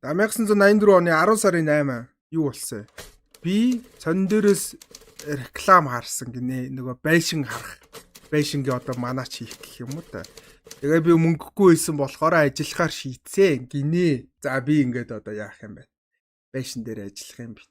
За, 1984 оны 10 сарын 8 юу болсон? Би сонин дээрээс реклам харсан гинэ. Нөгөө байшин харах. Байшингийн одоо манаач хийх гэх юм уу та. Тэгээ би мөнгөгүй байсан болохоор ажиллахаар шийдсэн гинэ. За, би ингээд одоо яах юм бэ? Байшин дээр ажиллах юм бэ?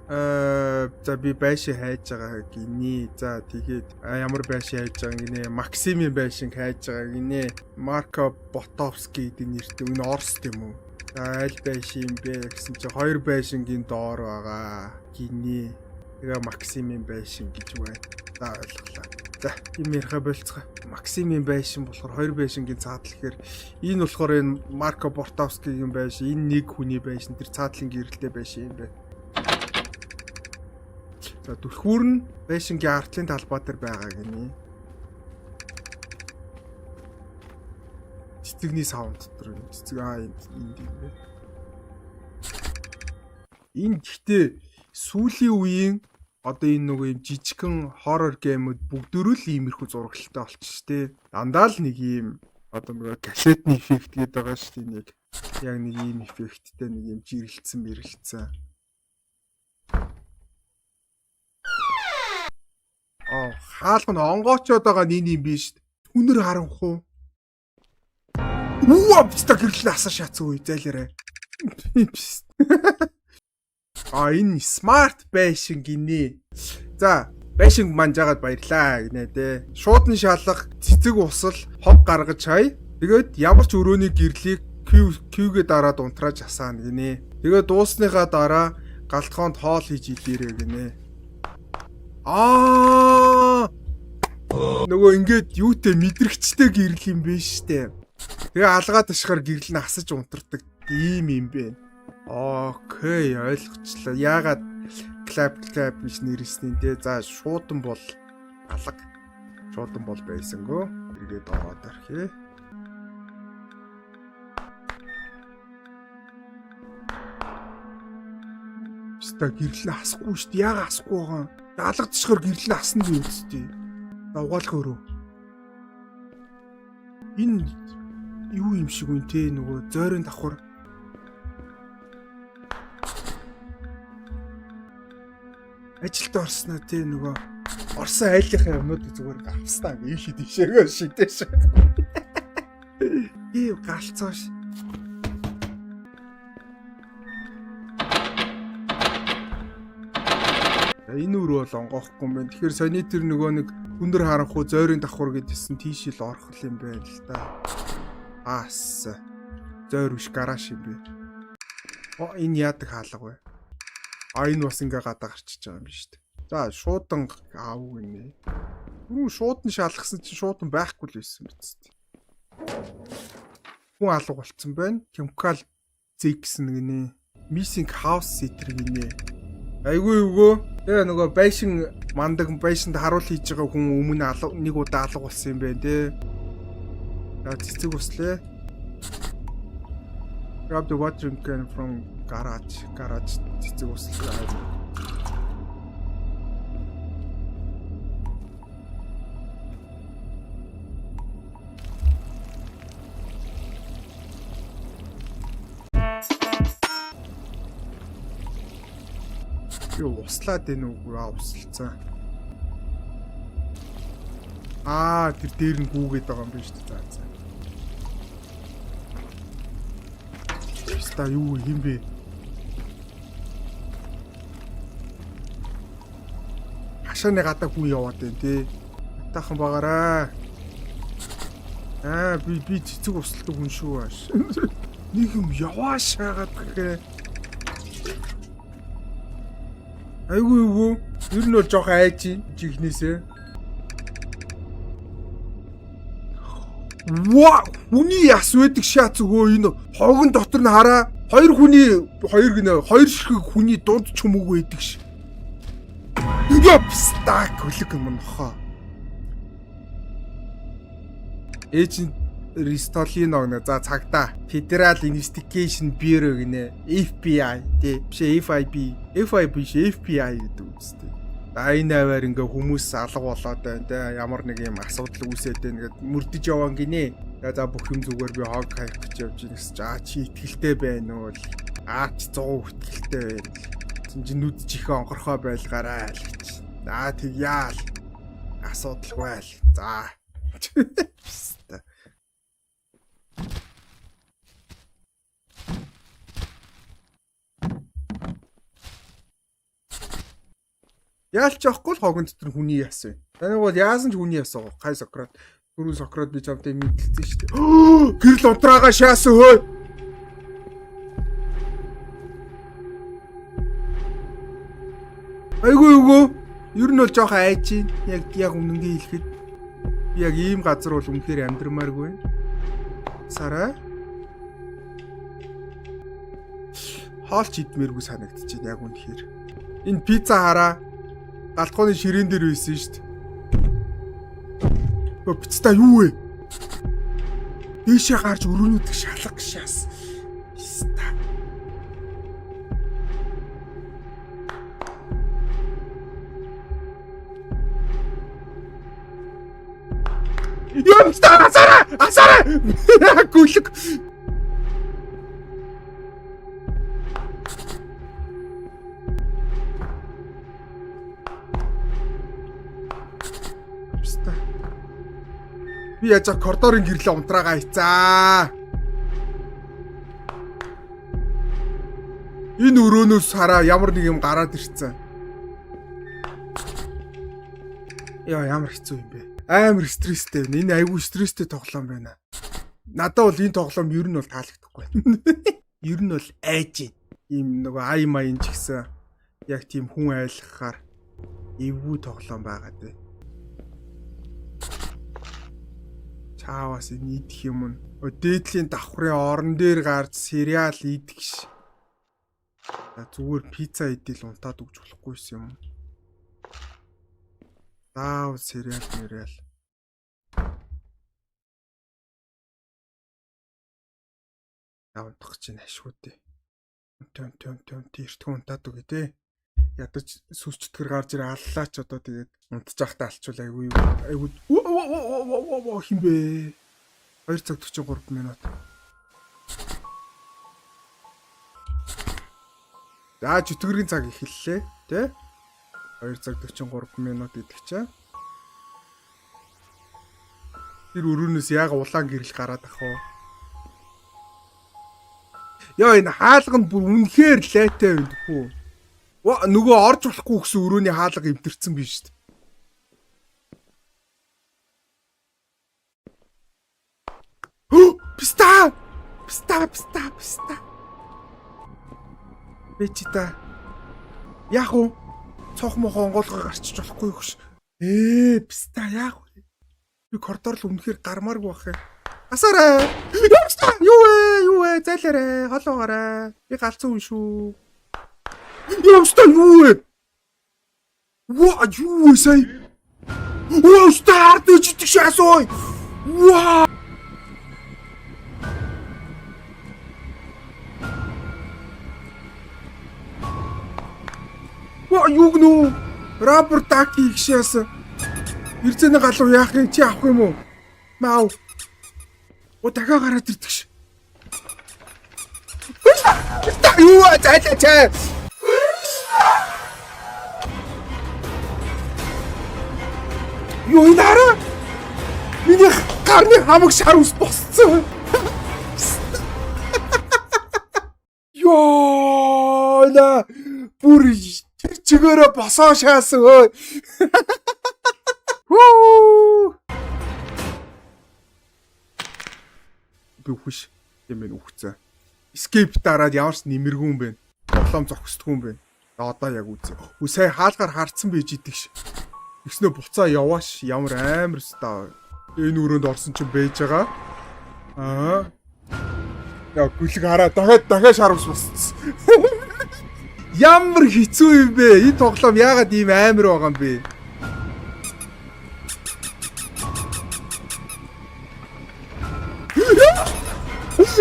За, би байшин хайж байгаа гинэ. За, тэгээд ямар байшин хайж байгаа гинэ? Максимын байшин хайж байгаа гинэ. Марко Ботовский гэдэг нэртэй. Энэ Орос тийм үү? За, аль байшин юм бэ гэсэн чи хоёр байшингийн доор байгаа гинэ. Тэгээ Максимын байшин гэж байна. За, ойлголоо. За, юм яриха болцгоо. Максимын байшин болохоор хоёр байшингийн цаадал гэхээр энэ болохоор энэ Марко Бортовскигийн байшин, энэ нэг хүний байшин, тэр цаадлын гэрэлтэй байшин юм байна. За, түлхүүр нь байшингийн артлын талбай дээр байгаа гинэ. Цэцэгний саунд дотор юм. Цэцэг энд энд юм бэ. Энэ гэхдээ сүүлийн үеийн одоо энэ нөгөө юм жижигхэн horror game үүд бүгдөө л иймэрхүү зураглалтай болчих тээ. Дандаа л нэг ийм одоо нөгөө кассетны эффект гэдэг байгаа шүү дээ, нэг. Яг нэг ийм эффекттэй, нэг юм жирэлцэн мэрэлцэн. Аа, хаалга нь онгоочод байгаа нь энэ юм биш. Түнэр харанхуу. Үу, биста гэрлэн асан шатсан үе зайлаарай. А, энэ smart байшин гинэ. За, байшин манжаагаад баярлаа гинэ дээ. Шууд нь шалах, цэцэг усал, хог гаргаж хай. Тэгээд ямар ч өрөөний гэрлийг Q Q-гээ дараад унтрааж асаана гинэ. Тэгээд дуусныхаа дараа галтгоонд хоол хийж идээрэй гинэ. Аа, нөгөө ингээд юутэй мэдрэгчтэй гэрэл юм биш штэ. Тэгээ алгаад ашихаар гэрэл нь асаж унтардаг ийм юм бэ. Okay, ойлгочлоо. Яагаад clap clap гэж нэрсний те. За, шуудан бол алга. Шуудан бол байсангүй. Эргээд ороод орхие. Ста, гэрэл нь асахгүй шүү дээ. Яагаад асахгүй байгаа юм? Алгадчихаар гэрэл нь асна гэж үсттэй. За, угаалах өрөө. Энэ юу юм шиг үн те, нөгөө зойрын давхар. Ажилд орсноо те, нөгөө Орсон айлынхаа юмнуудыг зүгээр авснаа ингээ ийшээ тийшээгээ шидэж. Ий, галцоош. Энэ өрөө бол онгоохгүй юм байна. Тэгэхээр саяны тэр нөгөө нэг өндөр харанхуу зойрын давхар гэдсэн тийш л орох юм байна л да. Аас. Зойр биш, гараж юм бэ. О, энэ яадаг хаалга вэ? А, энэ бас ингээ гадаа гарчиж байгаа юм биш үү? За, шуудан аав гинэ. Түрүү шуудан шалгасан чинь шуудан байхгүй л байсан биз дээ. Хүн алга болцсон байна. Химкал зэгсэн гинэ. Missing house sitter гинэ. Айгүй эвгөө. Тэгээ нөгөө байшин мандаг, байшинд харуул хийж байгаа хүн өмнө алга, нэг удаа алга болсон юм байна те. За, цэцэг услээ. Grab the watering can from garage. Garage цэцэг услаа. Би услаад энэ үгүй аа, услалцсан. Аа, тэр дээр нь гүүгээд байгаа юм байна шүү дээ. За за. Ста, юу юм бэ? Хашааны гадаа хүн яваад байна те. Атаахан багаараа. Аа, би цэцэг усалдаг хүн шүү ааш. Нэг юм яваа шаагаад гэхээ. Айгүй юу? Ер нь бол жоохон айж жихнээсээ. Ва, хүний яс байдаг шаац өгөө, энэ хогон дотор нь хараа, хоёр хүний, хоёр гинэ, хоёр ширхэг хүний дунд чөмөг байдаг ш. Япстак хөлөг юм нохоо. Agent Ристолино гэнэ. За, цагдаа. Federal Investigation Bureau гинэ. FBI тий. Биш, FIB. FIB биш, FBI гэдэг үстэй. Энэ аваар ингээ хүмүүс алга болоод байна те, ямар нэг юм асуудал үүсээд байна гэд мөрдөж яваан гинэ. За бүх юм зүгээр, би хог хаях гэж явж гин гэсэн чи аа чи итгэлтэй байна уу? Аа чи 100% итгэлтэй байна. Чин чи нүд чихээ онгорхой байлгаарай л гэж. За тэгяал. Асуудалгүй л. За. Пста. Яалч явахгүй л хогон дотор хүний яс байна. Таныг бол яасан ч хүний яс байгаа. Хай Сократ. Түрүү Сократ би чамтай мэдлэлсэн шүү дээ. Гэрэл унтраага шаасан хөө. Айгүй юу? Ер нь бол жоохон айж байна. Яг үнэнгээ хэлэхэд би яг ийм газар бол үнэхээр амьдрмааргүй. Сарай. Хоолч идмээргүй санагдчихэв яг үнэхээр. Энэ пицца хараа. Галтгооны ширээн дээр байсан шүү дээ. Өө пицца юу вэ? Дээшээ гарч өрөөнүүдийг шалга шаас. Писта. Юм та асаарай! Асаарай! Гүлэг. Писта. Би яаж коридорын гэрлээ унтраагаа хийцаа. Энэ өрөөнөөс хараа ямар нэг юм гараад ирцэн. Яа, ямар хэцүү юм бэ? Амар стресстэй байна. Энэ айгүй стресстэй тоглоом байна. Надад бол энэ тоглоом ер нь бол таалагдахгүй байна. Ер нь бол айж байна. Ийм нөгөө ай маян ч гэсэн яг тийм хүн айлгахаар эвгүй тоглоом байгаад байна. Чаавас энэ идэх юм нь. Дээдлийн давхрын орон дээр гарч сериал идэх ш. Зүгээр пицца идэл унтаад өгч болохгүй юм. Заав сериал мөрөөл. Унтах чинь ашгүй дээ. Унт унт унт эртхэн унтаад үгүй те. Ядаж сүс чөтгөр гарч ирээ аллаач одоо тэгээд унтж байхдаа алчвал айгүй айгүй хин бэ? 2 цаг 43 минут. За чөтгөрийн цаг эхэллээ те. 2 цаг 43 минут идэх чинь. Тэр өрөөнөөс яг улаан гэрэл гараад ах уу? Яа, энэ хаалга нь бүр үнэхээр лайтай байна хүү. Нөгөө орж болохгүй гэсэн өрөөний хаалга эвдэрсэн биш үү? Писта! Писта, писта, писта. Бэчита. Яг уу? Цонх мохон онгойлгоо гарчиж болохгүй юу гэж. Писта яах вэ? Би коридор л үнэхээр гармааргүй бах юм. Асаарай. Юу вэ? Юу вэ? Зайлаарай. Холоогоорой. Би галзуу хүн шүү. Ямста юу вэ? Ва юу вэ сая? Ваа, стар дэж идэх шаасой. Ваа. Ва юу гэнэ? Роберт Даки их шаасан. Эрзэнэ галуу яах юм, чи авах юм уу? Маа. О дахиад гараад ирдэг ш. Юу вэ? Зайлаа чаа. Юу энэ хараа? Миний гарны хамаг шар ус босцсон. Йоо, на бүр тэр чигээрээ босоо шаасан өө. Хүү. Би үхш юм байна үхцээ. Escape дараад ямар ч нэмэргүй юм бэ. Тоглоом зогсдгүй юм бэ. Одоо яг үзье. Үу сая хаалгаар харцсан байж идэг ш. Тэгснэ буцаа явааш ямар амар ста. Энэ өрөөнд орсон чинь бэж байгаа. Аа. Яа гүлэг хараа дахиад шар ус босцсон. Ямар хэцүү юм бэ? Энэ тоглоом яагаад ийм амар байгаа юм бэ?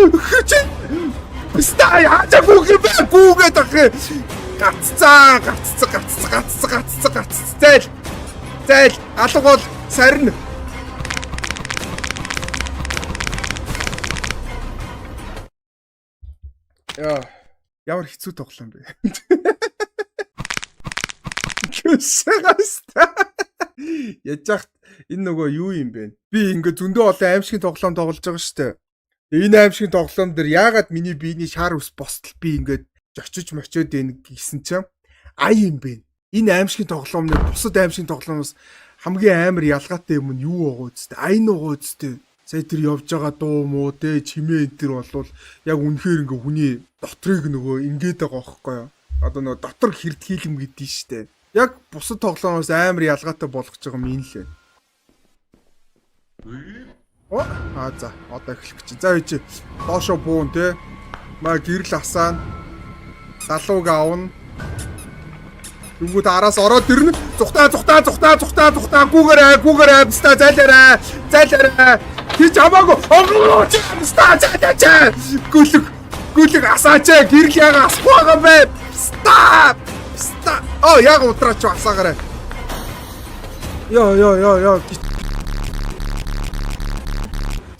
Хичээ. Ста яа гүгэ бэ? Гүгэ тах. Гаццаа, гаццаа, гаццаа, гаццаа, гаццаа. Цэцэг гарц. Зайл. Зайл. Алга бол сарна. Яа, ямар хэцүү тоглоом бэ? Гүсэгаста. Яаж яхад энэ нөгөө юу юм бэ? Би ингээ зөндөө олон аимшигын тоглоом тоглож байгаа шүү дээ. Энэ аимшигын тоглоом дээр яагаад миний биений шар ус бостол би ингээд зочиж мочоод байна гэсэн чинь ая юм бэ? Энэ аимшигын тоглоомны бусад аимшигын тоглоомоос хамгийн амар ялгаатай юм нь юу байгаа үсттэй? Ая нугаа үсттэй. Сая тэр явж байгаа дуу муу те чимээ энэ төр болвол яг үнэхээр ингээ хүний дотрыг нөгөө ингээд байгаа байхгүй юу? Одоо нөгөө дотор хэрдхийлэм гэдий штэ. Яг бусад тоглоомоос амар ялгаатай болгож байгаа юм энэ л байна. О, а за одоо эхлэх гэж. За үчи доошо буун те. Маа гэрэл асаана. Залууг авна. Тэнгүүд араас ороод ирнэ. Зүхтаа зүхтаа зүхтаа зүхтаа зүхтаа гүүгээрээ гүүгээрээ бистаа зайлаарай. Зайлаарай. Чи чамаагүй. Онгоо чи бистаа зайлаач. Гүлэг гүлэг асаач. Гэрэл яага асах байгаа юм бэ? Бистаа. Бистаа. Оо яг удраач асаагаарай. Йоо ёо ёо ёо.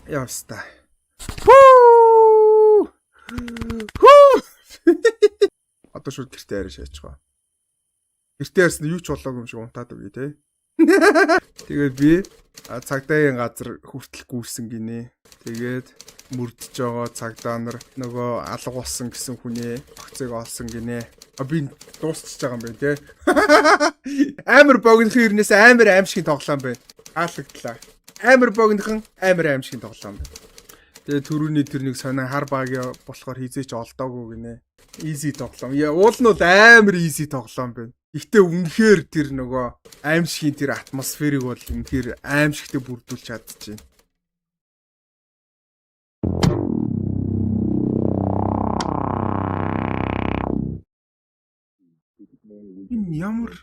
Яа бистаа. Хүү. Хүү. Одоо шууд гэртээ арай шаачих. Гэртээ ярьсан юу ч болоогүй юм шиг унтаад өгье те. Тэгээд би цагдаагийн газар хүртэл гүйсэн гинэ. Тэгээд мөрдөж байгаа цагдаа нар нөгөө алга болсон гэсэн хүнээ огцыг олсон гинэ. А би дуусчихж байгаа юм байна те. Амар богинохон ирнээс амар аимшигын тоглоом байна. Таалагдлаа. Амар богинохон амар аимшигын тоглоом байна. Тэгээ түрүүний тэр нэг сонио хар багийн болохоор хизээч олдоогүй гинэ. Easy тоглоом. Яа уул нь бол амар easy тоглоом байна. Гэхдээ үнэхээр тэр нөгөө аимшигын тэр атмосферыг бол үнэхээр аимшигтэй бүрдүүлж чадчихээн. Энэ ямар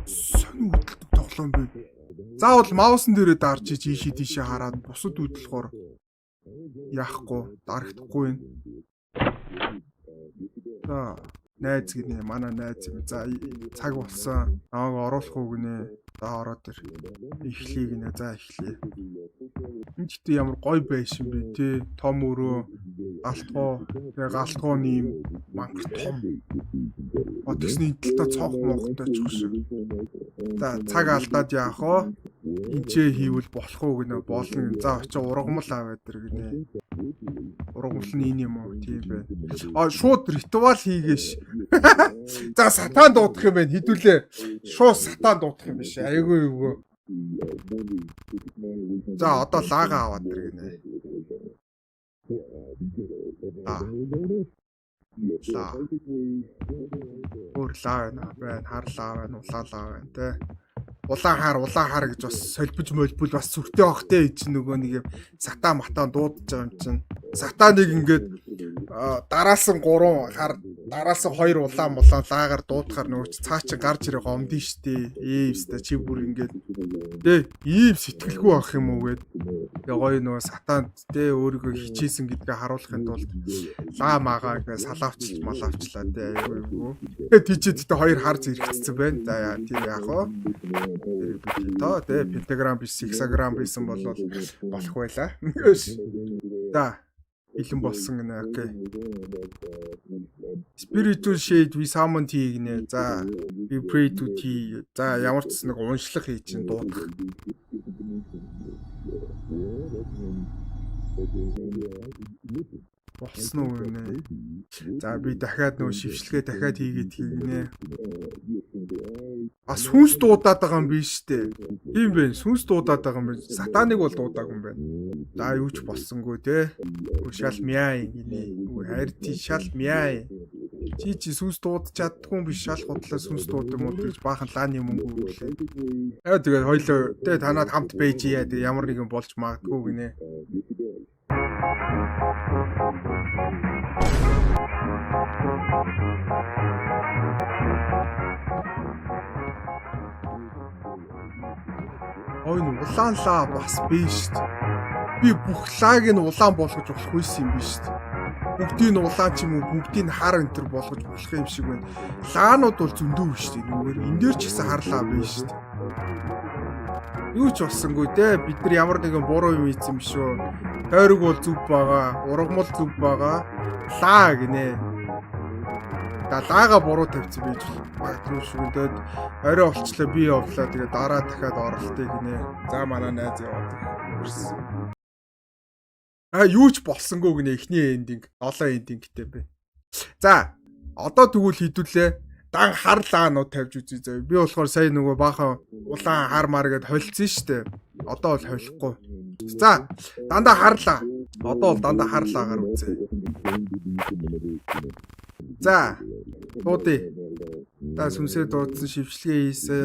сонин хөдөлдөг тоглоом бэ? Заавал mouse н дээрээ дарж иж ийшээ тийшээ хараад бусад хөдлөхөөр яахгүй дарагдахгүй юм. За найз гинэ манай найз юм. За цаг болсон. Намайг оруулах уу гинэ. За ороод ир. Эхлэе гинэ. За эхлэе. Энэ ч ямар гоё байшин бэ те. Том өрөө, галтгоо, тэгээ галтгооны юм мангар том. О тэгсний энэ талтаа цоох моохтой ч шиг. За цаг алдаад яах вэ? Энчээ хийвэл болох уу гинэ. Болно. За очиж ургамал аваад ир гинэ. Ургамал нь энэ юм уу? Тийм байна. А шууд ritual хийгээш. За сатан дуудах юм байна. Хэдүүлээ. Шууд сатан дуудах юм биш. Айгүй айгүй. За одоо лага аваад ир гинэ. А. Лаа. Өөр лаа байна. Байна. Хар лаа байна. Улаан лаа байна те. Улаан хар, улаан хар гэж бас солбиж молбол бас сүртэй бах те чинь нөгөө нэг юм сатан матан дуудаж байгаа юм чинь. Сатаныг ингээд дараалсан 3 хар, дараалсан 2 улаан мулаан лаагаар дуудахаар нөгөө чи цаа чи гарч ирээ гомдсон штэ. Ийм өстэй чи бүр ингээд тэ ийм сэтгэлгүй байх юм уу гэд. Тэгээ гоё нөгөө сатанд тэ өөрийгөө хичээсэн гэдгээ харуулахын тулд лаа магаа ингээ салаавчилж малаавчлаа тэ айгүй айгүй. Тэгээ тийчээ тэгтээ хоёр хар зэрэгцсэн байна. За яа тийм яах вэ? Тоо тэ пентаграм биш хексаграм байсан бол болох байлаа. За бэлэн болсон гинэ. Okay. Spiritual shade we summon tea гинэ. За we pray to tea. За ямар ч нэг уншлах хий чинь дуудах. Болсон уу гинэ. За би дахиад нөгөө шившлэгээ дахиад хийгээд хийгнэ. А сүнс дуудаад байгаа юм биш үү? Тийм байх. Сүнс дуудаад байгаа юм байна. Сатаныг бол дуудаагүй юм байна. За юу ч болсонгүй те. Шал мяа гинэ. Харин тий шал мяа. Чи чи сүнс дуудаж чаддгүй юм биш шал худлаа сүнс дууд юм уу гэж баахан лааны мөнгө өглөө. Аа тэгээд хоёлоо те танаад хамт байж яа тэг ямар нэгэн болж магадгүй гинэ. Ой улаан лаа бас биш шүү дээ. Би бүх лааг нь улаан болгож болох байсан юм биш шүү дээ. Бүгдийг нь улаан ч юм уу, бүгдийг нь хар энэ төр болгож болох юм шиг байна. Лаанууд бол зөндөө биш үү? Нүгээр энэ дээр ч гэсэн хар лаа биш шүү дээ. Юу ч болсонгүй те. Бид нар ямар нэгэн буруу юм хийсэн юм шүү. Тойрог бол зүв байгаа, ургамал зүв байгаа. Лаа гинэ. За лаага буруу тавьсан байж магадгүй шүү. Тэгээд орой болчлоо, би явлаа. Тэгээд дараа дахиад оролтыг гинэ. За манай найз яваад өнгөрсөн. А юу ч болсонгүй гинэ, эхний ending, 7 ending тэй бэ. За одоо тэгвэл хэдүүлээ дан хар лаанууд тавьж үзье заяа. Би болохоор сая нөгөө баахан улаан хар мар гэд холилдсон шүү дээ. Одоо бол холихгүй. За дандаа харлаа. Одоо бол дандаа харлаагаар үзье. За дуудъя. За сүнсээ дуудсан, шившлэгээ хийсэн.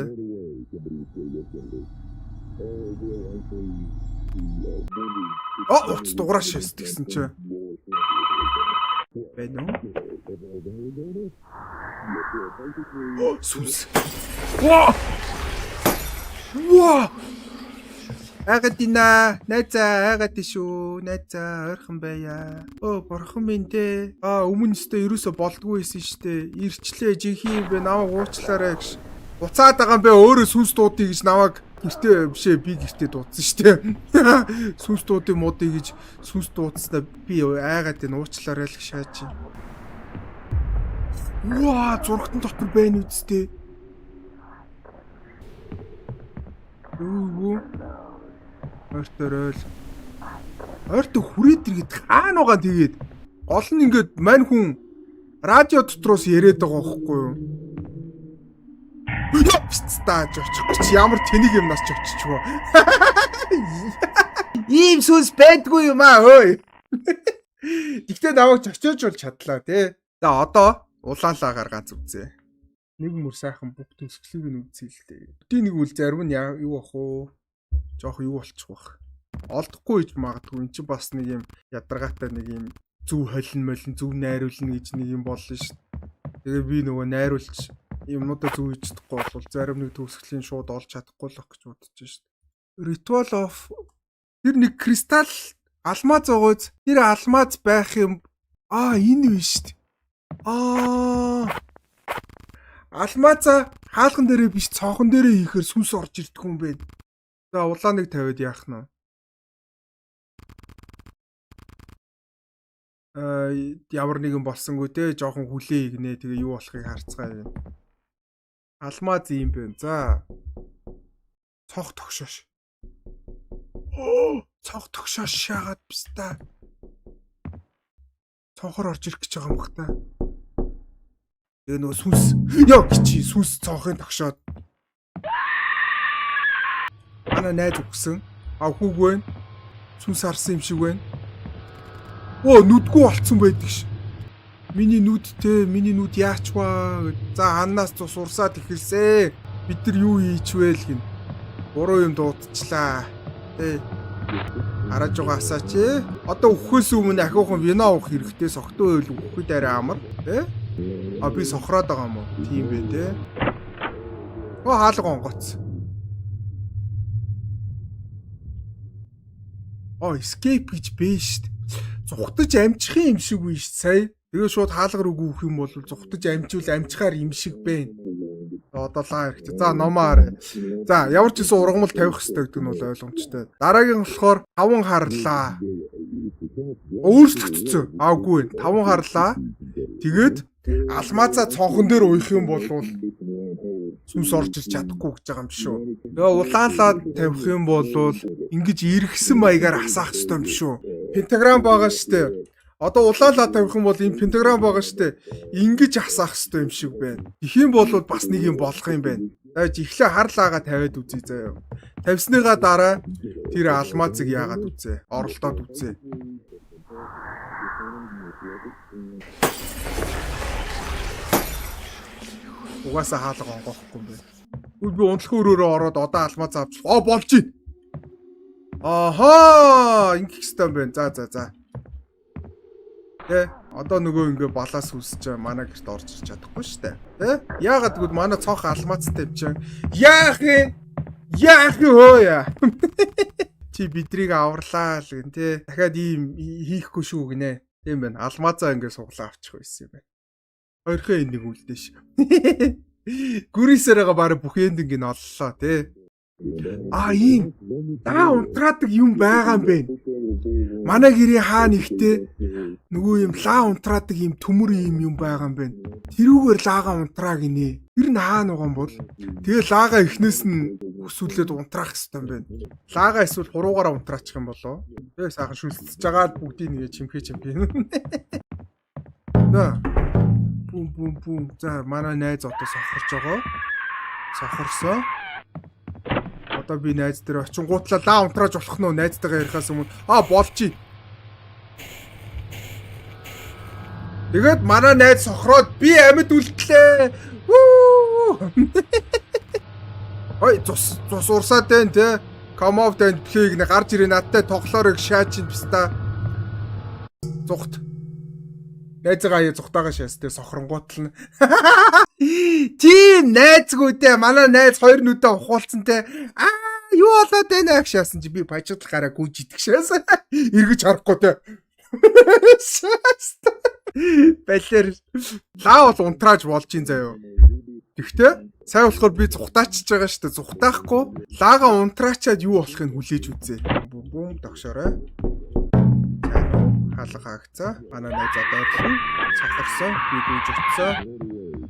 О уц дугаараа шээс тэгсэн чи. Байна уу? Сүнс. Ваа! Ваа! Айгаад дина. Найзаа айгаад шүү. Найзаа ойрхон байя. Өө бурхан минь те. Аа өмнө өстө ерөөсө болдгүй байсан штэ. Ирчлээ жинхэнэ юм бэ, намайг уучлаарай гэж. Буцаад байгаа юм бэ, өөрөө сүнс дуудъя гэж намайг гэртээ бишээ, би гэртээ дуудсан штэ. Сүнс дуудъя муудъя гэж сүнс дуудснаа би айгаад энэ уучлаарай л гэж шааж. Ваа, зургатан дотор байна үсттэй. Юу? Ойртой ойл. Ойртой хүрээд иргээд хаана байгаа тэгээд гол нь ингээд мань хүн радио дотроос яриад байгаа байхгүй юу? Пиццаа очихгүй чи ямар тэнэг юмнаас ч очихгүй. Ийм сүнс байдгүй юм аа өөй. Тэгтээ намайг очиож бол чадлаа тий. За одоо улаанлаагаар ганц үзье. Нэг мөр сайхан бүх төсгөлийг нь үзье л дээ. Бүтийн нэг үл зарим нь юу ах уу? Жоох юу болчих вах. Олдохгүй гэж магадгүй. Энд чинь бас нэг юм ядаргаатай нэг юм зөв холин молин зөв найруулна гэж нэг юм болно шүү дээ. Тэгээ би нөгөө найруулж юмнуудаа зөв хийж чадахгүй бол зарим нэг төгсгөлийн шууд олж чадахгүй л ах гэж бодож шүү дээ. Ritual of тэр нэг кристалл алмаз байгууз, тэр алмаз байх юм аа энэ биш шүү дээ. Аа алмаза хаалган дээрээ биш, цонхон дээрээ хийхээр сүнс орж ирдэг юм байна. За улааныг тавиад яах нь вэ? Ямар нэгэн болсонгүй те, жоохон хүлээ игнэ, тэгээ юу болохыг харцгаая юм. Алмаз юм байна. За. Цонх тогшоош. Оо, цонх тогшоош шаагаад биста. Цонхор орж ирэх гэж байгаа юм бах та. Тэгээ нөгөө сүнс. Йоо чи сүнс цонхын тогшоод. Манай найз үгсэн. А хүүг байна. Сүнс харсан юм шиг байна. Оо нүдгүй болцсон байдаг ш. Миний нүд те, миний нүд яач вэ? За ханаас цус урсаад эхэлсэ. Бид нар юу хийч вэ л гин. Буруу юм дуудчихлаа. Тэ. Хараж байгаа асаач. Одоо үххээс өмнө ахиухан вино уух хэрэгтэй. Согтуу байвал үхэхэд арай амар. Тэ? А би сохроод байгаа юм уу? Тийм бэ те. Оо хаалга онгоц. Оо escape гэж бэ штт. Зүхтаж амжих юм шиг үе штт сая. Тэгээ шууд хаалга руу гүйх юм бол зүхтаж амжиул амжихаар юм шиг бэ. Одоо лаа хэрэгтэй. За номоо харъя. За ямар ч гэсэн ургамал тавих хэрэгтэй гэдэг нь бол ойлгомжтой. Дараагийн болохоор таван харлаа. Өөрчлөгдсөн. Аагүй. Таван харлаа. Тэгээд алмазаа цонхон дээр уях юм бол сүнс орж ирч чадахгүй гэж байгаа юм шүү. Тэгээ улаанлаа тавих юм бол ингэж эргэсэн маягаар асаах хэрэгтэй юм шүү. Пентаграм байгаа штэ. Одоо улаанлаа тавих юм бол энэ пентаграм байгаа штэ. Ингэж асаах хэрэгтэй юм шиг байна. Тэгэх юм бол бас нэг юм болох юм байна. Тааж эхлээ харлаагаа тавиад үзье заяа. Тавьсныгаа дараа тэр алмазыг яагаад үзье? Оролдоод үзье. Угаасаа хаалга онгоохгүй юм байна. Үгүй би унтлах өрөөрөө ороод одоо алмаз авч. Оо болж байна. Ахаа, ингэх ёстой юм байна. За за за. Тэ одоо нөгөө ингээ балаас үсэж манай гэрт орж ирч чадахгүй шүү дээ. Тэ? Яагаад гэвэл манай цонх алмазтай юм чинь. Яах юм? Яах юм хөө яа? Чи бидрийг аварлаа л гэн тэ. Дахиад ийм хийхгүй шүү гинэ. Тийм байна. Алмазаа ингээ суглаа авчих байсан юм байна. Хоёрхан ending үлдээ ш. Гүрисээрээ баг бүх ending нь оллоо тий. А, ийм даа унтраадаг юм байгаа юм байна. Манай гэрийн хаа нэгтээ нөгөө юм лаа унтраадаг юм төмөр юм юм байгаа юм байна. Тэрүүгээр лаага унтраа гинэ. Тэр нь хаана байгаа юм бол тэгээ лаага эхнээс нь өсвөлээд унтраах хэвээр юм байна. Лаага эсвэл хуруугаараа унтраачих юм болоо. Тэгээ сайхан шүлцэж байгаа л бүгдийг нэгэ чимхээ чимхээ. За. Бүм бүм бүм. За, манай найз одоо сохорч байгаа. Сохорсоо. Одоо би найз дээр очингуутлаа лаа унтрааж болох нь найзтайгаа ярихаас өмнө а болж. Тэгээд манай найз сохроод би амьд үлдлээ. Вүү! Ой, цус цус урсаад байна те. Come out and play гэнэ, гарч ирээ, надтай тоглоорыг шаачин писта. Зүхт. Найзгаа аяа зүхтаага шаас те, сохронгуутал нь. Тийм найзгүйтэй, манай найз хоёр нүдэ ухуулсан те. Аа, юу болоод байна гэж шаасан чи би пажигдал гараа гүйж идэх шээс. Эргэж харахгүй те. Балер лаа бол унтрааж болж ин заяо. Тэгтээ сая болохоор би зүхтаачж байгаа шүү дээ. Зүхтаахгүй лаага унтраачаад юу болохыг хүлээж үзье. Бүм бүм, догшоорой. Сайн уу? Хаалга хаагцаа. Манай найз одоо ирлээ. Сохорсон. Би гүйж утсаа.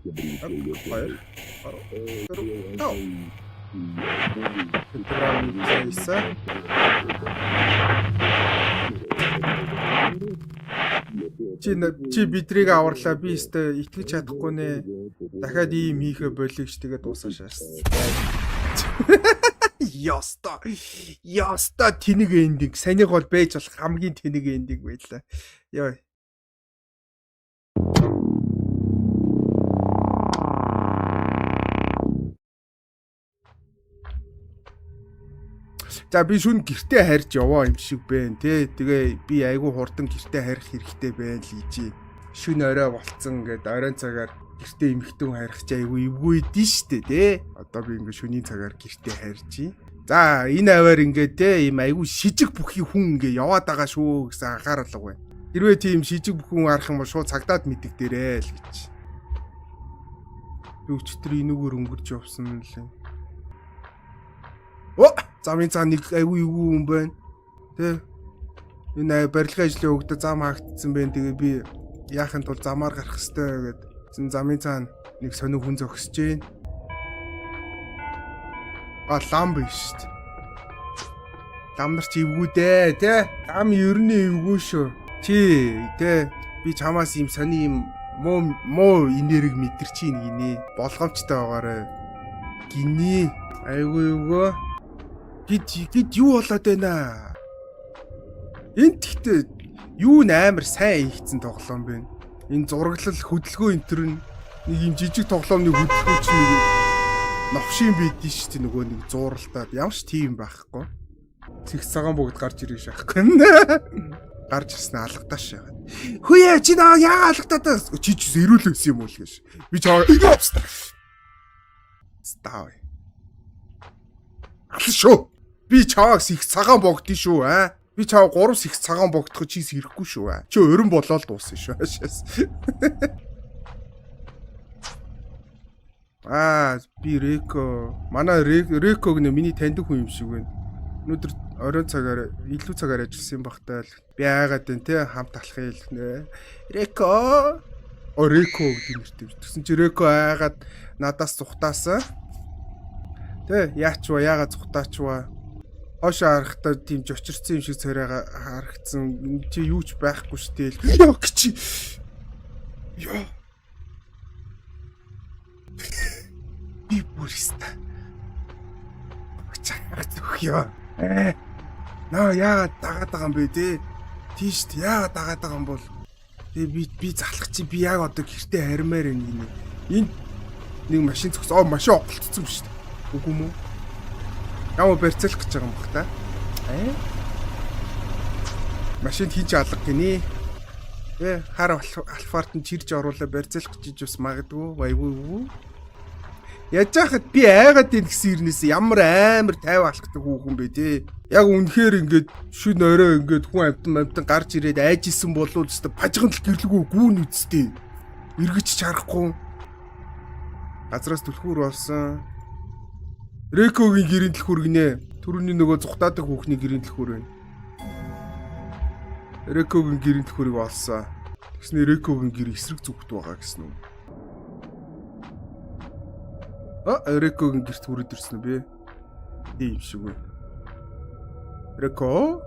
1 2 3 4 5. Програм хийсэн. Чи бидрийг аварлаа. Би өстой итгэж чадахгүй нэ. Дахиад ийм хийхэ болигч, тэгээд дуусаа шаарсан. Яста. Яста, тэнэг ending. Санийх бол байж болох хамгийн тэнэг ending байлаа. Йой. За, би шүн гэртээ харж яваа юм шиг байна те. Тэгээ би айгүй хурдан гэртээ харих хэрэгтэй байна л гэж. Шүн орой болцсон ингээд оройн цагаар гэртээ эмхтэн харих чи айгүй эвгүй идэв штэ те. Одоо би ингээд шөнийн цагаар гэртээ харж. За, энэ аваар ингээд те ийм айгүй шижиг бүхий хүн ингээд яваад байгаа шүү гэсэн анхаарал байна. Хэрвээ тийм шижиг бүхэн харах юм бол шууд цагдаад мэддэг дээрээ л гэж. Би өчтөр энүүгээр өнгөрч явсан лээ. О, замын цаана нэг айгүй эвгүй хүн байна. Тэ. Энэ барилгын ажлын өгдө зам хаагдсан байна. Тэгээ би яахын тулд замаар гарах хэвээр гэд. Зэн замын цаана нэг сонин хүн зогсож байна. А, лам биш шүү дээ. Лам нар чи эвгүй дээ, тэ? Лам ер нь эвгүй шүү. Чи тэ, би чамаас ийм сони юм муу муу энерги мэдэрч ийн гинэ. Болгоомжтой байгаарэ. Гинэ. Айгүй эвгүй. Гид гид, юу болоод байна? Энд гэхдээ юу н амар сайн хийгдсэн тоглоом бэ? Энэ зураглал, хөдөлгөөн энэ төр нь нэг юм жижиг тоглоомны хөдөлгөөн чинь нэг новшин байдэн шүү дээ, нөгөө нэг зууралтаад ямар ч тийм байхгүй. Цэгц цагаан бүгд гарч ирэх шахахгүй. Гарч ирсэн алгадаа шахаад. Хөөе, чи наа яа алгадаа, чи ч эрүүл байсан юм уу л гэж. Би чаа стаа. Алан шүү. Би чаваа их цагаан богдсон шүү аа. Би чаваа 3 их цагаан богдоход чи сэрэхгүй шүү аа. Чи өрн болоод дууссан шүү. Аа, би Реко. Манай Реко гэнэ миний таньдаг хүн юм шиг байна. Өнөөдөр оройн цагаар илүү цагаар ажилласан юм бахтай л би айгаад байна те, хамт алхах юм нэ. Реко. О, Реко гэдэг нэртэй. Тэгсэн чи Реко айгаад надаас зүхтаасан. Тэ, яач вэ? Яагаад зүхтаач вэ? Хоошоо харахтаа тийм жочирцсан юм шиг царайга харагдсан. Чи юу ч байхгүй шүү дээ. Яа чи. Яа. Би бүр өста. Чахах зүх ёо. Э. Наа яагаад дагаад байгаа юм бэ те? Тийш дээ, яагаад дагаад байгаа юм бол? Тэгээ би залах чи, би яг одоо гэртээ харимаар байна гинэ. Энд нэг машин зогс. Оо, машин оголцсон биш үү? Үгүй юм уу? Ямар барьцаалах гэж байгаа юм бах та? Э? Машинд хийж алга гинэ. Тэ, хар альфарт нь чирж оруулаа барьцаалах гэж бас магадгүй. Айгүй юу? Яаж яхад би айгаад ийн гэсэн ирнээс ямар амар тайван алхдаг хүүхэн бэ те. Яг үнэхээр ингээд шүн орой ингээд хүн амтан амтан гарч ирээд айж исэн болов өстө пажиган л гэрлэгүү гүүн үсттэй. Эргэж чарахгүй. Газраас түлхүүр болсон. Рекогийн гэрийн түлхүүр гинэ. Төрөний нөгөө зүхтаадаг хүүхний гэрийн түлхүүр байна. Рекогийн гэрийн түлхүүрийг олсон. Тэгснэ Рекогийн гэр эсрэг зүгт байгаа гэсэн үү? А Рекогийн гэрт хүрээд ирсэн үү би? Тийм шиг үү. Реко?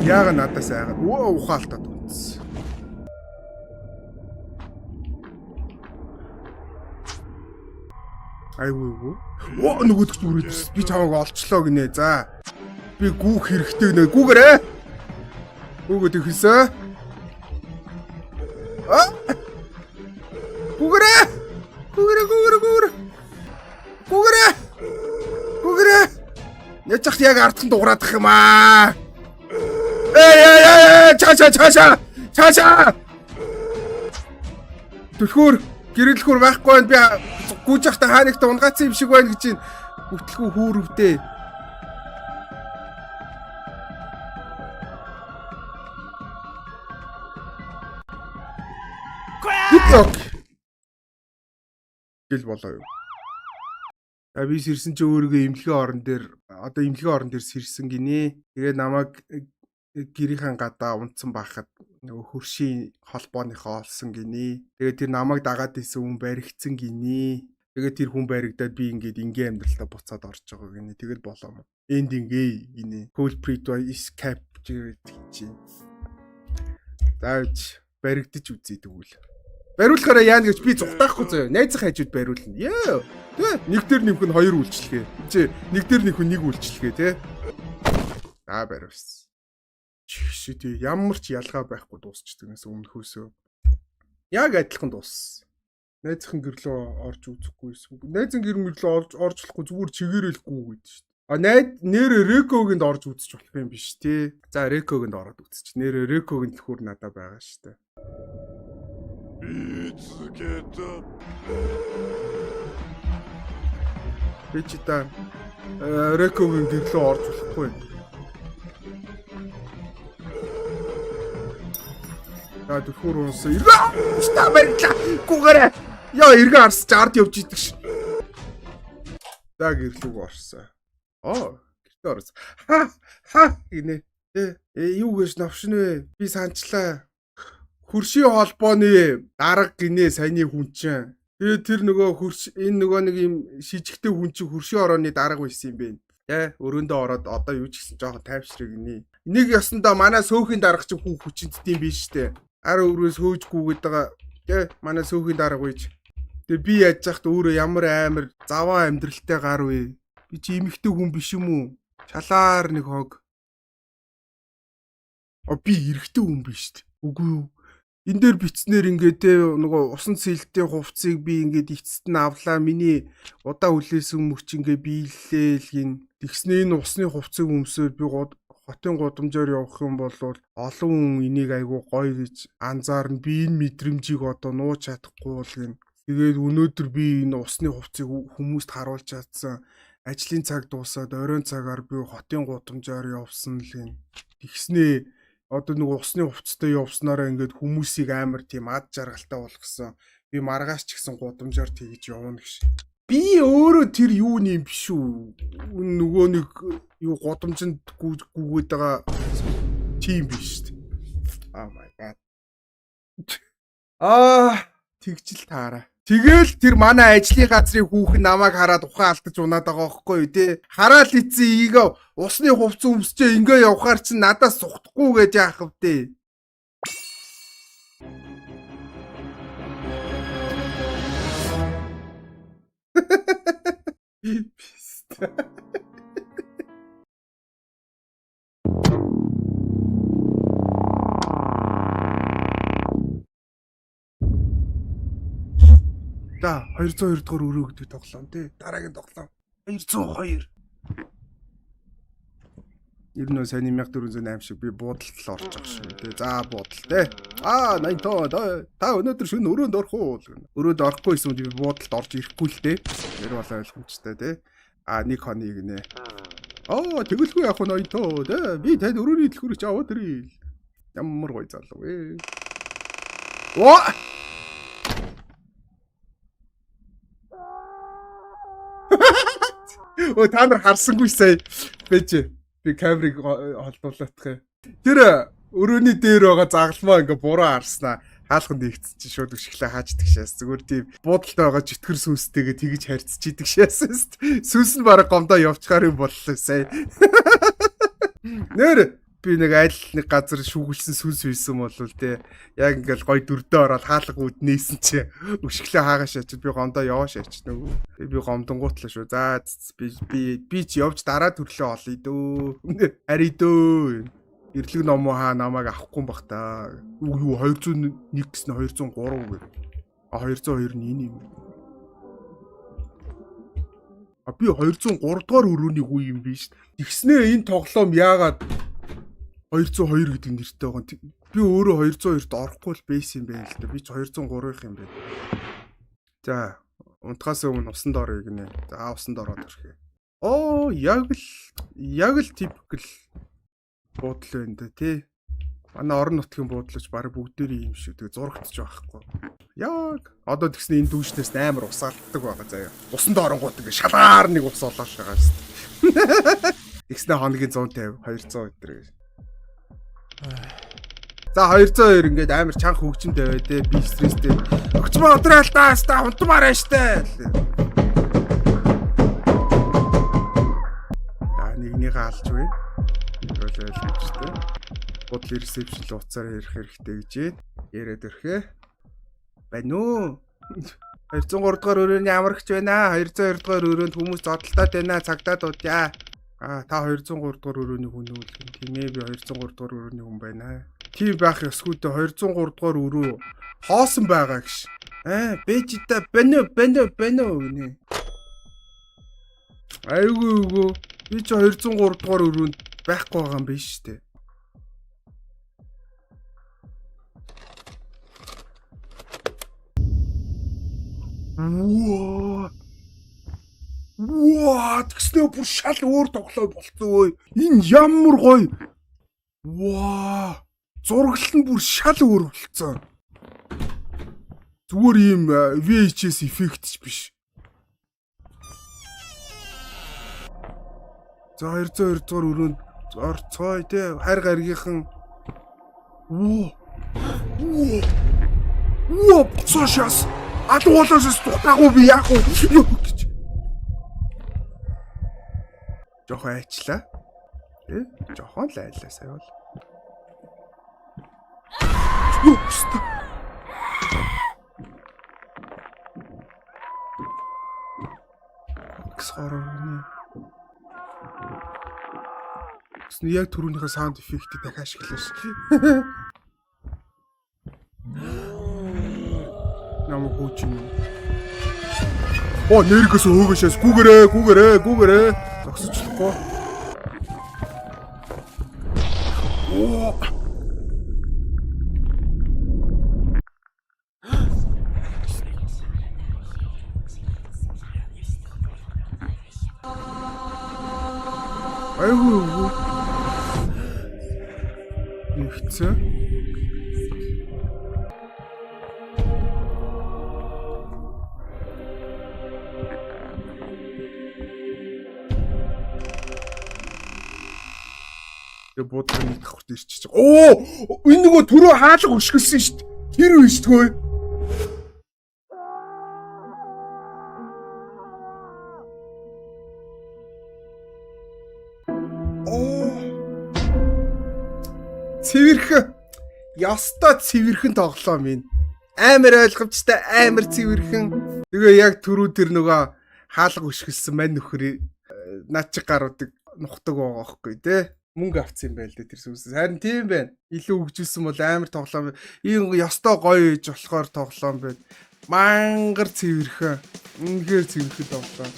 Яага надаас айгаад өө ухаалтаад унтсан. Айгүй юу? Оо нөгөөдөг ч үрээд ирсэн. Би чамайг олчлоо гинэ. За. Би гүүх хэрэгтэй гинэ. Гүүгээрээ. Гүүгээд ихсэн. А? Гүүгээрээ. Гүүгээрээ гүүгээрээ гүүгээрээ. Гүүгээрээ. Гүүгээрээ. Яаж ч яг ардхан дуграадах юм аа. Эй эй эй чаашаа чаашаа. Чаашаа. Түлхүүр гэрэлхүүр байхгүй байна. Би гүйж явахдаа хаа нэгт унгаацсан юм шиг байна гэж чинь бүтлгүү хүүрвдээ. TikTok гэл болоо юу. А би сэрсэн чи өөрийгөө эмнэлгийн орон дээр одоо эмнэлгийн орон дээр сэрсэн гинэ. Тэгээ намайг гэрийнхэн гадаа унтсан байхад нөгөө хөршийн холбооныхоо олсон гинэ. Тэгээ тэр намайг дагаад исэн хүн баригдсан гинэ. Тэгээ тэр хүн баригдаад би ингээд ингийн амьдралтаа буцаад орж байгаа гинэ. Тэгэл болоо юм. Ending A гинэ. Culprit is captured гэж. Заавч баригдаж үзье тэгвэл. Бариулахаараа яана гэж би зүхтаахгүй заяа. Найзын хажууд бариулна. Йоо. Тэ нэг дээр нэмэх нь хоёр үйлчлэгээ. Чи нэг дээр нэмэх нь нэг үйлчлэгээ тэ. Аа бариулсан. Чихши тий ямар ч ялгаа байхгүй дуусчдаг нэс өмнөхөөсөө. Яг адилхан дууссан. Найзын гэрлөө орж үзэхгүйсэн. Найзын гэр мэрлөө орж орж болохгүй зүгээр чигээрэлгүй гэдэг шүү дээ. А найд нэр Рекогинд орж үзэж болох юм биш тий. За Рекогинд ороод үзчих. Нэр Рекогийн түлхүүр надад байгаа шүү дээ. 見つけた Би чи та Рекогийн гэрлөө орж болохгүй. За түлхүүр унсан. Эргээ та барилаа. Гүгээрээ. Яа эргээ арсч ард явж идэг ш. За гэрлүүг орсон. Оо гэртээ орсон. Ха ха гинэ. Тэ юу гэж новшин вэ? Би санчлаа. Хөршийн холбооны дарга гинэ саяны хүн чинь. Тэгээ тэр нөгөө хөрш энэ нөгөө нэг юм шижигтэй хүн чинь хөршийн орооны дарга байсан юм бэ. Тэ өрөөндөө ороод одоо юу ч гэсэн жоохон тайвшрыг гинэ. Нэг ёсондоо манай сөөхийн дарга чинь хүн хүчинтд юм биш үү? Ар өрөөс хөөж гүгээд байгаа. Тэ манай сөөхийн дарга үеч. Тэгээ би яаж яхад өөрөө ямар амар заваа амьдралтай гар вэ? Би чи эмэгтэй хүн биш юм уу? Чалаар нэг хог. А би эрэгтэй хүн биш үү? Үгүй юу. Энэ дээр битснээр ингээд те нөгөө усан цэлтэй хувцсыг би ингээд эцэст нь авлаа. Миний удаа хүлээсэн мөч ингээд биеллээ л гин. Тэгснэ энэ усны хувцсыг өмсөөд би хотын гудамжаар явах юм бол олон хүн энийг айгу гоё гэж анзаарна. Би энэ мэдрэмжийг одоо нууж чадахгүй бол гин. Тэгээд өнөөдөр би энэ усны хувцсыг хүмүүст харуулж чадсан. Ажлын цаг дуусаад оройн цагаар би хотын гудамжаар явсан л гин. Тэгснээ одоо нэг усны хувцастай явснараа ингээд хүмүүсийг амар тийм ад жаргалтай болгосон. Би маргааш ч гэсэн гудамжаар тэгж явна гэж. Би өөрөө тэр юу юм биш үү? Нөгөө нэг юу гудамжинд гүгээд байгаа тийм биш шүү дээ. Oh my god. Аа тэгжил таараа. Тэгэл тэр манай ажлын газрын хүүхэн намайг хараад ухаан алдаж унаад байгаа байхгүй юу те. Хараал ицсэн ийгээ усны хувцас өмсчээ ингээ явхаар чинь надаас сухтахгүй гэж яах вэ? Писта. За 202 дугаар өрөө гэдэг тоглоом тий. Дараагийн тоглоом 202. Ер нь саяны 1408 шиг би буудалд л орж байгаа шүү дээ. За буудал те. Аа 85 та өнөөдөр шөнө өрөөнд орох уу? Өрөөнд орохгүй гэсэн би буудалд орж ирэхгүй л те. Тэр бол ойлгомжтой те. Аа нэг хоног гинэ. Аа тэгэлгүй яах вэ 85 те. Би танд өрөөний дэлгүүрийг чи аваад ирье. Ямар гоё залуу вэ. Оо! Өө та нар харсангүй сая. Бэж би камерыг холдуулах юм. Тэр өрөөний дээр байгаа загалмаа ингээ буруу харснаа. Хаалханд ийгдсэн чи шууд өшиглээ хааждаг шээс. Зүгээр тийм буудалтай байгаа чөтгөр сүнстэйгээ тэгж харьцаж идэг шээс. Сүнс нь бараг гомдоо явчихаар юм боллоо сая. Нэр би нэг аль нэг газар шүүгэлсэн сүнс үйсэн болвол те яг ингээл гой дүрдээ ороод хаалга үднээсэн чи өшиглээ хаагаа шаачид би гомдоо яваа шаач нөгөө би гомдонгуутлаа шүү. За би би би ч явж дараа төрлөө олъё дөө. Ари дөө. Эрлэг номоо хаа намайг авахгүй юм бах та. Юу 201 гэсэн 203 гэх. А 202 нь энэ юм. А би 203 дугаар өрөөний хүү юм биш. Тэгснээ энэ тоглоом яагаад 202 гэдэг нэртэй байгаа юм. Би өөрөө 202-д орохгүй л байсан юм байна л да. Би ч 203-ых юм байна. За, унтахаас өмнө усанд орё гинэ. За, усанд ороод ирэхээ. Оо, яг л typical буудлал байна да тий. Манай орон нутгийн буудлаач баг бүгдээрээ юм шиг. Тэгээ зурагтч байхгүй. Яг одоо тэгснэ энэ дүүжнээс амар усаалтдаг байгаа заяа. Усанд оронгууд ингээ шалаар нэг ус олоош байгаа шүү дээ. Тэгснэ хоногийн 150, 200 өдр гэж. За 202 ингээд амар чанга хөгжимтэй бай тээ. Би стресстэй. Өгчмөө өдрөөл та хаста унтмаар байна штэ. За нэгнийгээ алж байна. Бол ойлгомжтой. Бодол reception л уцаар ярих хэрэгтэй гэж байна. Яриад өрхөө. Байна уу? 203 дугаар өрөөний амрагч байна. 202 дугаар өрөөнд хүмүүс зодтолтоод байна. Цагдаа дуудъя. Аа та 203 дугаар өрөөний хүн үү гэх юм. Тийм ээ би 203 дугаар өрөөний хүн байна. Тийм байх ёсгүй дээ 203 дугаар өрөө хоосон байгаа гэж. Аа бэжита бэнэ бэнэ бэнэ гинэ. Айгүй үгүй. Би чи 203 дугаар өрөөнд байхгүй байгаа юм биш үү? Ваа. Ваа, тэгснээ бүр шал өөр тоглоом болцсон өө. Энэ ямар гоё. Ваа. Зураглал нь бүр шал өөр болцсон. Зүгээр ийм VHS эффект ч биш. За 202 дугаар өрөөнд орцгоё те хайр гаргийнхан. Воо. Воо. Воо, буцаашаас. Алуулаашаас дутаагүй би яах вэ? Юу гэж. Жохоо айчлаа. Тэ? Жохон л айлаа сая бол. Юу өстө. X хоррор гинэ. Тэсний яг түрүүнийхээ sound effect-ийг дахиад ашиглаа ш. Намайг хөөч юм. Оо нэргээс хөөгөөшөөс гүгэрээ гүгэрээ гүгэрээ зогсочлохгүй. Оо. Айгүй үгүй. Нэгцэн. Тэгээ буудлын нэг давхарт ирчихэж байгаа. Оо, энэ нөгөө түрүү хаалга өшгөлсөн шүү дээ. Тэр үе шүү дээ. Оо. Цэвэрхэн. Ёстой цэвэрхэн тоглоом юм. Амар ойлгомжтой, амар цэвэрхэн. Тэгээ яг түрүү тэр нөгөө хаалга өшгөлсөн мань нөхөр над чиг гаруудыг нухдаг байгаа байхгүй тий. Мөнгө авцсан юм байл дээ тэр сүнсээс. Харин тийм байна. Илүү хөгжүүлсэн бол амар тоглоом. Ийм ёстой гоё иж болохоор тоглоом байна. Мангар цэвэрхэн. Үнэхээр цэвэрхэн тоглоом.